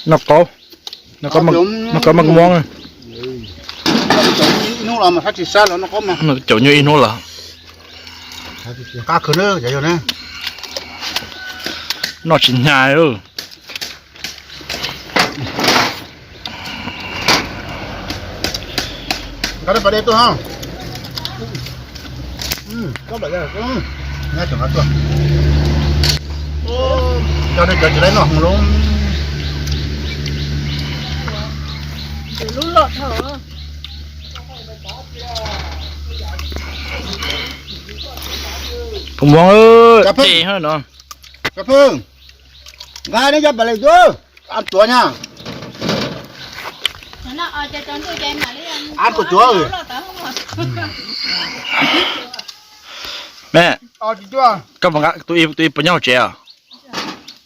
Noj qaub, noj qaub mas kub mob. Caum nyuj ib hnub los. Noj tsis hnyav. Cov nej cov tsis laib noj hwv lub. Phooj Muas, dej no. Nqa neb cov pam lees tuaj, tuav na. Tuav tuav. Me, koj tus ib puas nyob hauv tsev os?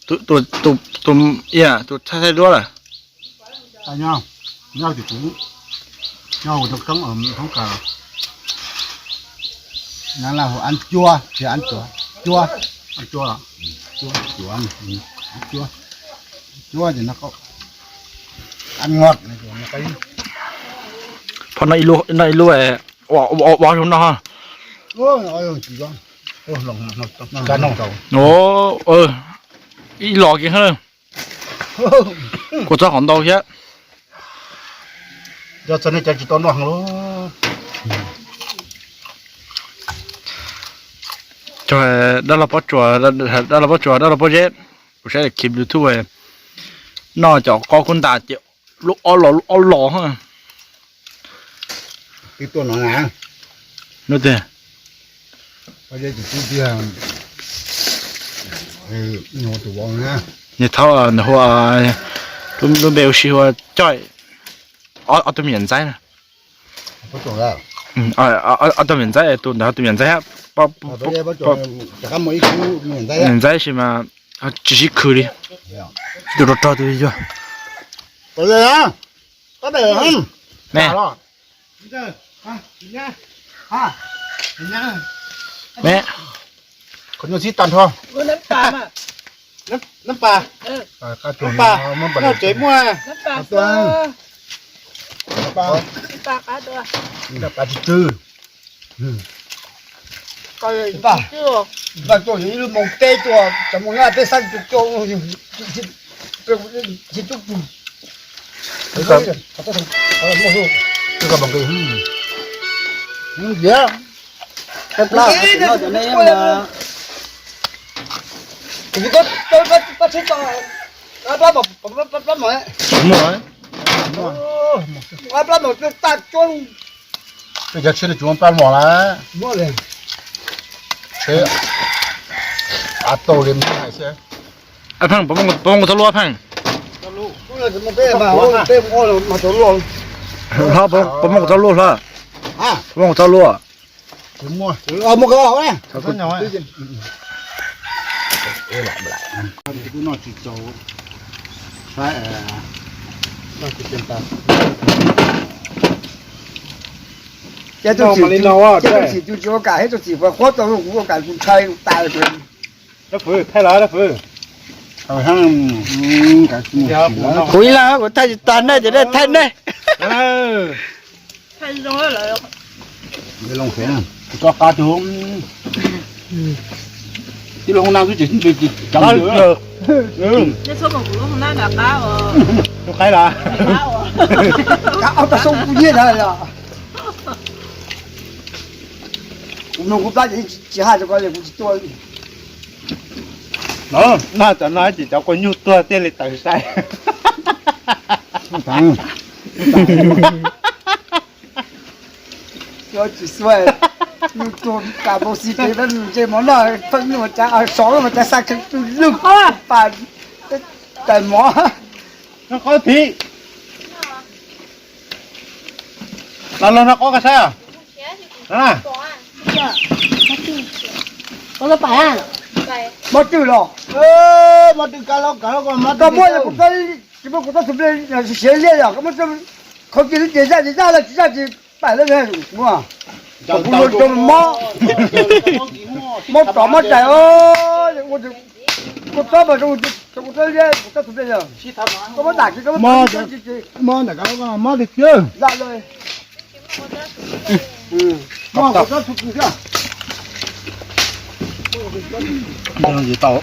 Tus thaij thaij duab lawm. Nyob tus kuv nyob hauv roob koob hoob kas. Nyob laj hu An Cuab thiab An Cuab, Cuab, An Cuab, Cuab, Cuab, Cuab ces no An Ngot. Phoj noj ib lub ua zoo no. Ib los kiag. Kuv txog qhov ntau thiab. Yog txog nej cov tsis tau noj heev lawm. Dab laug Pob Tsuas, dab laug Pob Tsuas, dab laug Pob Zeb, kuv saib clip YouTube noj cov qaub kub ntas ces lub ob los lub ob los. Twb tuaj no na. Nub tiag. Niag thaub nws hu lub npe ua si hu Coj, ob tug me nyuam ntxaib na. Ob tug me nyuam ntxaib, tus ntawd tus me nyuam ntxaib, me nyuam ntxaib tab sis mas tsis sib khw li. Tus rog rog tus yuag. Me, me. Qhov nyuag txhib tag nrho. Tsev muaj. Pas tsw tsw. Npaj tuaj yog ib lub moos teb tuaj, cov moos nyob peb xab tuaj tuaj. Muaj. Cov tsheb tsis muaj plab mos lawm. Tsheb av tau li hais xwb. Pheej, puas muaj kuv txoj lub Pheej? Hlob, puas muaj kuv txoj lub Hlob? Puas muaj kuv txoj lub? Ces tus txiv, tus txiv tus tsis ua kam, tus txiv fuav quab tau kuv ua kam kuv ntshai tas. Kuv ib leeg kuv thaij tsis tag nej ces nej thaij nej. Tij laug Hoob Nab twb tsis cov. Tus qaib los. Kuv mloog kuv plab ces tsis haj rau koj li, kuv tsis tuaj. Noj cov no ces cov kua nyuj tuag thiaj li tawm sai. Tsis xua, nyuj tuag tas npau xi pem ntsej mov noj pheej nyuj mas cas sov mas cas xa kheej tu lwj pas tais mov. Noj qaub thiab. Los los noj qaub koj saib. Mob twg los? Koj muab kuv txoj, tsis muab kuv txoj xus siav liaj yom, koj muab qhov kiag lub ces zaj ces zaj los tsis zaj ces pam lawm muaj. Kuv luag rau mob, mob tom mob tais os. Kuv txob mas zoo Mob ntawm ko mob tiag tiag. Tau.